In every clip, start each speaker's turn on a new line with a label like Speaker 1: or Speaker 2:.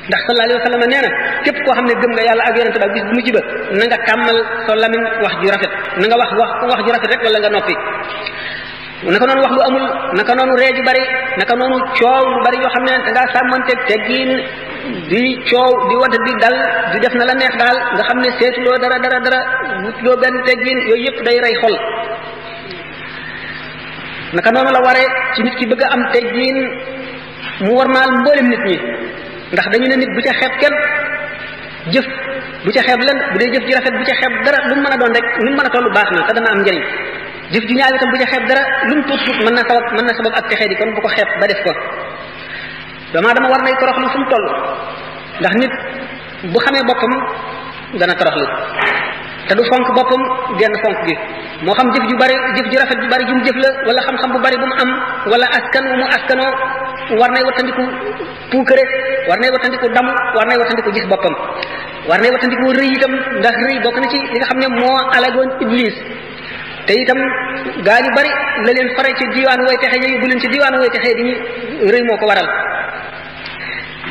Speaker 1: ndax sallallahu alayhi wa sallam nee na képp koo xam ne gëm nga yàlla ak yonente ba bis bu mujj ba na nga tàmmal sa lamiñ wax ju rafet na nga wax ju rafet rek wala nga noppi naka noonu wax lu amul naka noonu ree ju bari naka noonu coow lu bari yoo xam ne da ngaa sàmmanteeg teggiin di coow di wadd di dal di def na la neex daal nga xam ne seetuloo dara wutloo benn teggiin yooyu yëpp day rey xol naka noonu la waree ci nit ki bëgg a am teggiin mu warmaal mboolem nit ñi ndax dañu ne nit bu ca xeeb kenn jëf bu ca xeeb lan bu dee jëf ji rafet bu ca xeeb dara lu mu mën a doon rek lu mu mën a tollu baax na te dana am njëriñ jëf ju ñaaw itam bu ca xeeb dara lu mu tuut mën na sabab ak texee di kon bu ko xeeb ba def ko dama war nay toroxlu fu mu toll ndax nit bu xamee boppam dana toroxlu te du fonk boppam genn fonk gi moo xam jëf ju bari jëf ju rafet ju bari ju mu jëf la wala xam-xam bu bari bu mu am wala askan wu mu askanoo war nay wattandiku puukare war nay wattandiku damu war nay wattandiku gis boppam war nay wattandiku rëy itam ndax rëy bokk na ci li nga xam ne moo alagoon iblis te itam gaa yu bari la leen fare ci diwaanu way texe yooyu bu leen ci diwaanu way texe diñu rëy moo ko waral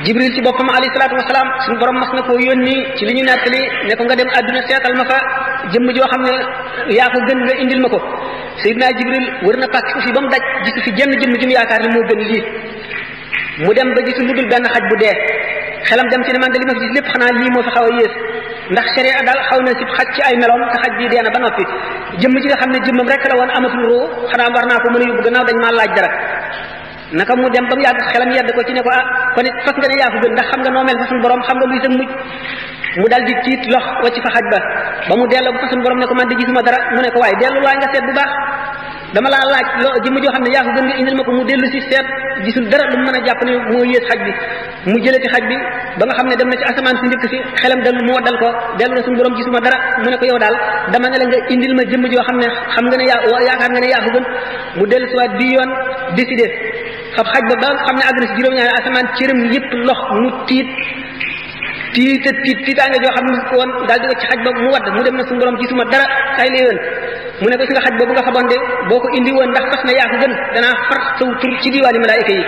Speaker 1: jibril ci boppam alayhi salaatu wasalaam suñu borom mas na koo yónni ci li ñu nettali ne ko nga dem àdduna seetal ma fa jëmm joo xam ne yaa ko gën nga indil ma ko Seydina Jibril wër na pàcc fi ba mu daj gisu fi jenn jëmm ju mu yaakaar ne moo gën lii mu dem ba gisu lu dul benn xaj bu dee xelam dem ci ne man de li ma fi gis lépp xanaa lii moo fi xaw a yées ndax sharia daal xaw na si xaj ci ay meloom te xaj bii dee na ba noppi jëmm ji nga xam ne jëmmam rek la woon amatul ruu xanaa war naa ko mën a yóbbu gannaaw dañ maa laaj dara naka mu dem ba mu yàgg xelam yedd ko ci ne ko kon it fas nga ne yaa ko gën ndax xam nga noo mel fa suñu borom xam nga luy sa mujj mu dal di tiit lox wacc fa xaj ba mu delloo ba fa suñu borom ne ko man di gisuma dara mu ne ko waaye dellu waay nga seet bu baax dama laa laaj jëmm joo xam ne yaa ko gën nga indil ma ko mu dellu si seet gisul dara lu mu mën a jàpp ne moo yées xaj bi mu jëlati xaj bi ba nga xam ne dem na ci asamaan si njëkk si xelam dellu mu waddal ko dellu na suñu borom gisuma dara mu ne ko yow daal dama ne la nga indil ma jëmm joo xam ne xam nga ne yaakaar nga ne yaa ko gën mu dellu si waat bii yoon décidé fab xaj ba xam ne àgg na si juróom-ñaari asamaan cëram yëpp lox mu tiitaange joo xam ne ko woon daal di wacc xaj ba mu wadd mu dem na suñu borom gisuma dara ay léewoon mu ne ko si nga xaj boobu nga faboon de boo ko indi woon ndax fas na yaa ko gën danaa far saw tur ci diwaani malaayika yi